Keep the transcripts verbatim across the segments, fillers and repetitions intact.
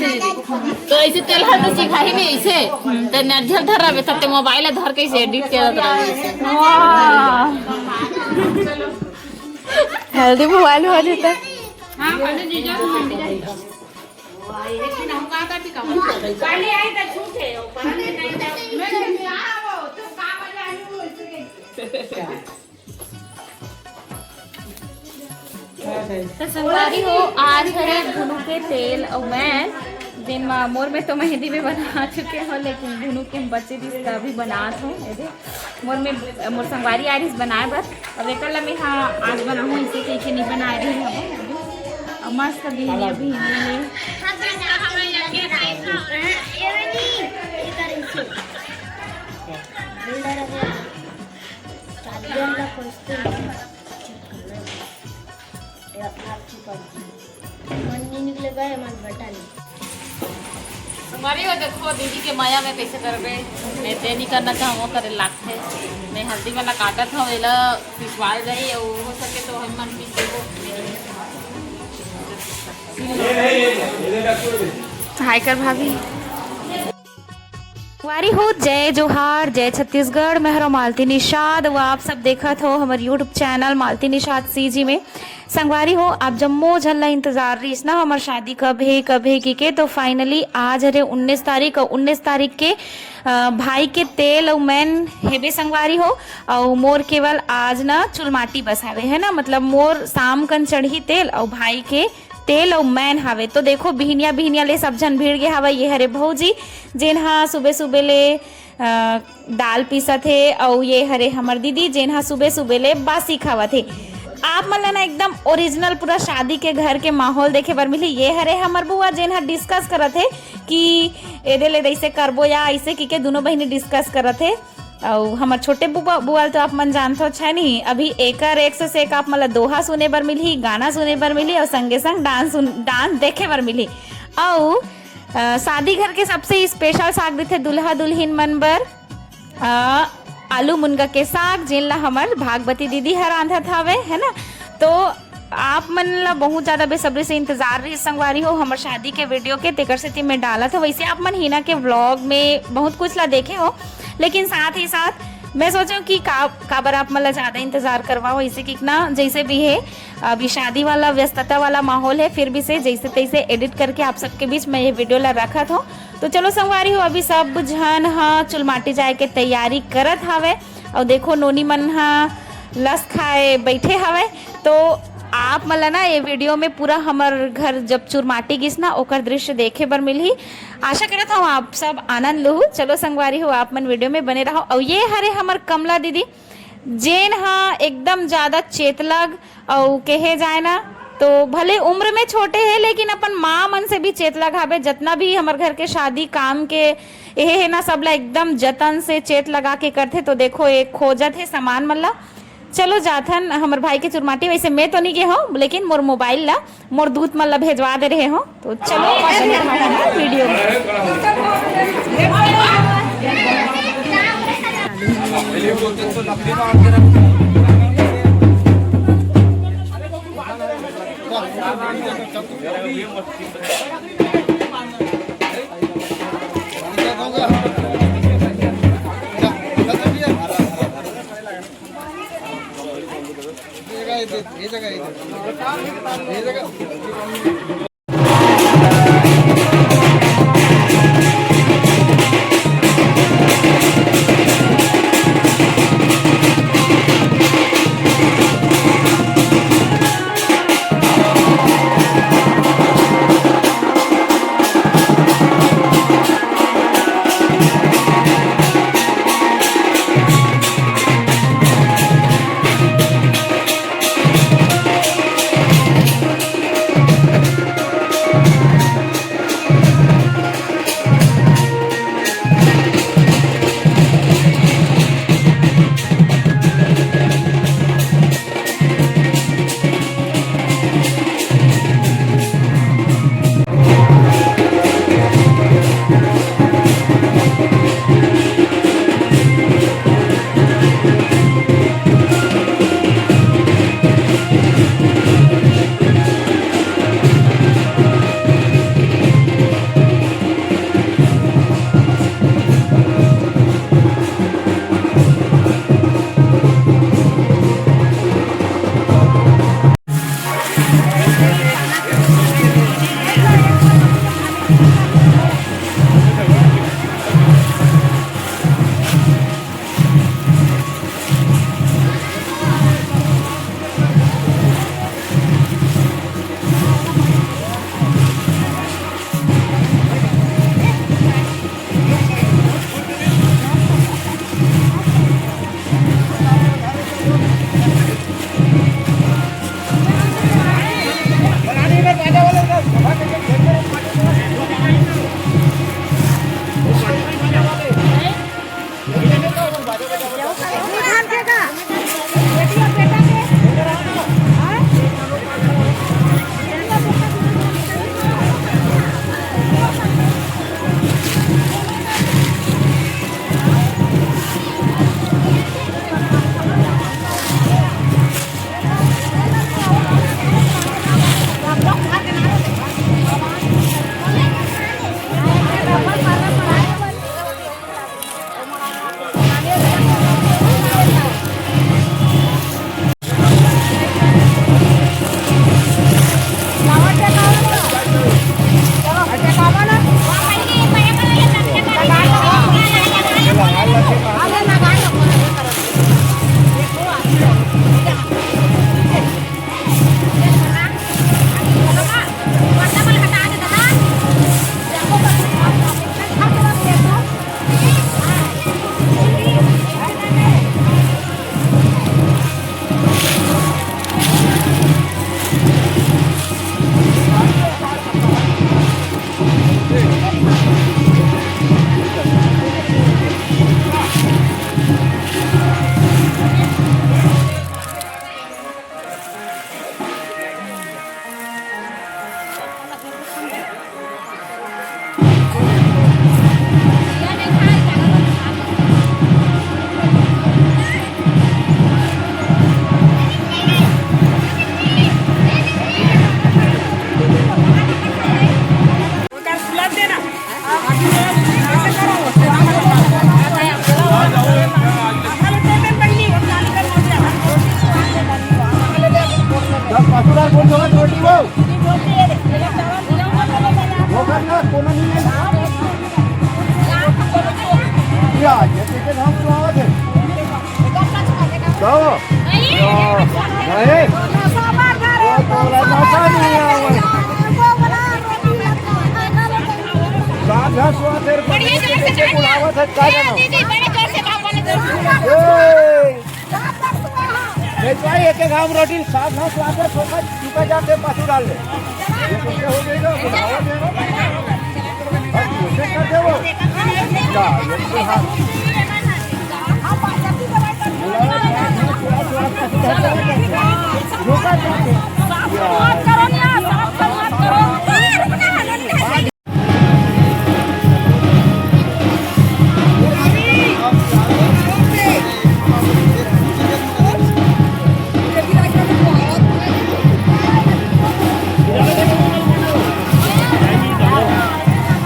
तो ऐसे तेल हर तो सिखाही नहीं ऐसे। ते नर्झर धर रहे, तब ते मोबाइल धर के ऐसे एडिट करत रहे। वाह। हल्दी बुआल हो जाता। हाँ, पहले जीजा को मंडी जाइए। पहले आई तो छूटे, पहले नहीं जाओ। मैं नहीं आओ, तो का बजा लूँ, ऐसे। तो संगवारी हो, आज हरे भुनू के तेल अउ मैं, जेन मा मोर में तो मेहंदी में बना चुके हो, लेकिन भुनू के बचे दिस का भी बनात हो। ये दे, मोर में, मोर संगवारी आ रहिस बनाए बर। अब एकर ला मैं हा आज बनाहूँ, इसे कइसे नहीं बनाए रही हूँ। अब मस्त बिहनिया बिहनिया ले। ये अपना आप की पबजी। मन नहीं निकले गए, मन बटा नहीं। संगवारी हो, देखो दीदी के माया में कैसे करबे। मैं ते नहीं करना चाहूँ, करे लागथे। मैं हल्दी वाला काटत हूँ, एला पिसवाल जाई, और हो सके तो हम मन पीस देबो। हाय कर भाभी। संगवारी हो, जय जोहार, जय छत्तीसगढ़, मैं हरो मालती निषाद। वो आप सब देखत हो हमर YouTube channel Malti Nishad CG में। संगवारी हो, आप जम्मो झन ला इंतजार रहिस ना, हमर शादी कब हे, कब हे की के, तो finally आज हरे उन्नीस तारीख, और उन्नीस तारीख के, अ, भाई के तेल अउ मैन हेबे संगवारी हो, अउ मोर केवल आज ना चुलमाटी बस हावे, है ना, मतलब मोर शाम कन चढ़ही तेल अउ भाई के तेल अउ मैन हावे। तो देखो, बिहनिया बिहनिया ले सब झन भिड़ गे हावय। ये हरे भौजी, जेन हा सुबह सुबह ले, अ, दाल पीसत हे, अउ ये हरे हमर दीदी, जेन हा सुबह सुबह ले बासी खावत हे। आप मन ला ना एकदम ओरिजिनल पूरा शादी के घर के माहौल देखे बर मिलही। ये हरे हमर बुआ, जेन हा डिस्कस करत हे कि एदे ले ऐसे करबो या ऐसे, कि के दुनों बहिनी डिस्कस करत हे। अउ हमर छोटे बुआ, बुआ ल तो आप मन जानथो, छै नहीं? अभी एकर एक से, से एक आप मन ला दोहा सुने बर मिलही, गाना सुने बर मिलही, अउ संगे संग डांस सुन-, डांस देखे बर मिलही। अउ, अ, शादी घर के सबसे स्पेशल साग दिथे दुल्हा दुल्हिन मन बर, अ, आलू मुनगा के साग, जेन ला हमर भागवती दीदी ह रांधत हावे, है ना? तो आप मन ला बहुत ज्यादा बेसब्री से इंतजार रही संगवारी हो हमर शादी के वीडियो के, तेकर सेती मैं डालत हो। वैसे आप मन हिना के व्लॉग में बहुत कुछ ला देखे हो, लेकिन साथ ही साथ मैं सोचो कि का, काबर आप मन ला ज्यादा इंतजार करवाओ, इसे कि ना, जैसे भी है, अभी शादी वाला व्यस्तता वाला माहौल है, फिर भी से जैसे तैसे एडिट करके आप सबके बीच में ये वीडियो ला रखत हो। तो चलो संगवारी हो, अभी सब झन ह चुलमाटी जाए के तैयारी करत हावे। अउ देखो, नोनी मन ह लस खाए बैठे हवय। तो आप मन ला ना ये वीडियो में पूरा हमर घर जब चुरमाटी गिस ना, ओकर दृश्य देखे बर मिलही। आशा करत हूँ आप सब आनंद लुहू। चलो संगवारी हो, आप मन वीडियो में बने रहो। अउ ये हरे हमर कमला दीदी, जेन ह एकदम ज्यादा चेतलग अउ कहे जाए ना, तो भले उम्र में छोटे हे, लेकिन अपन माँ मन से भी चेतलग हावे। जतना भी हमर घर के शादी काम के एहे हे ना, सबला एकदम जतन से चेत लगा के करथे। तो देखो, ये खोजत हे सामान मन ला। चलो जाथन हमर भाई के चुरमाटी। वैसे मैं तो नहीं गे हूँ, लेकिन मोर मोबाइल ला मोर दूत मन ला भेजवा दे रहे हो। तो चलो, वीडियो में। दस पाँच बार बोल दो, छोटी वो। वो करना, कोनो नहीं है। या, ये देखे, हम तो आवाज है। जाओ। नहीं। वो तो रहा, मौका नहीं आया हुआ। सात घास हुआ, तेरे को देखे, देखे बुलावा था, क्या जाना? ए! बेचवाई एक एक घाम रोटी साथ ना स्वाद में सोखा चुका जाके पाछू डाल दे। ये तो क्या हो गई ना? बुलावा दे ना। अब कोशिश कर दे वो। जा, ये तो हाँ। बुलावा दे ना, स्वाद, स्वाद, स्वाद, स्वाद। धोखा जाके। साफ करो ना, साफ करो।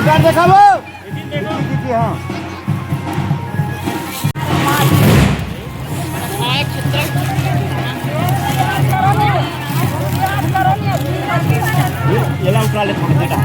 इधर देखा लो। जी, जी, हाँ। ये ला उठा ले, बेटा।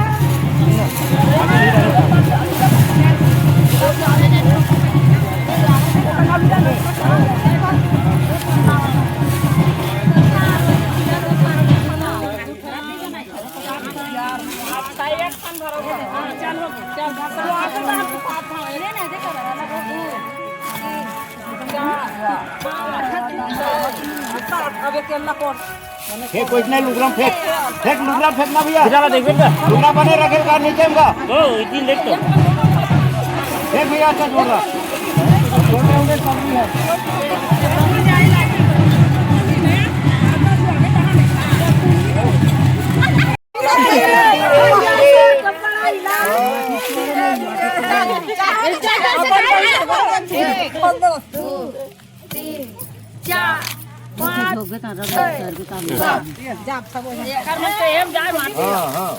फेंक, कुछ नहीं, लुगरा फेंक। फेंक, लुगरा फेंकना भैया। लुगरा बने रखे का नीचे में का। ओ, इतनी लेट तो। फेंक भैया, अच्छा जोर रहा। हाँ, हाँ।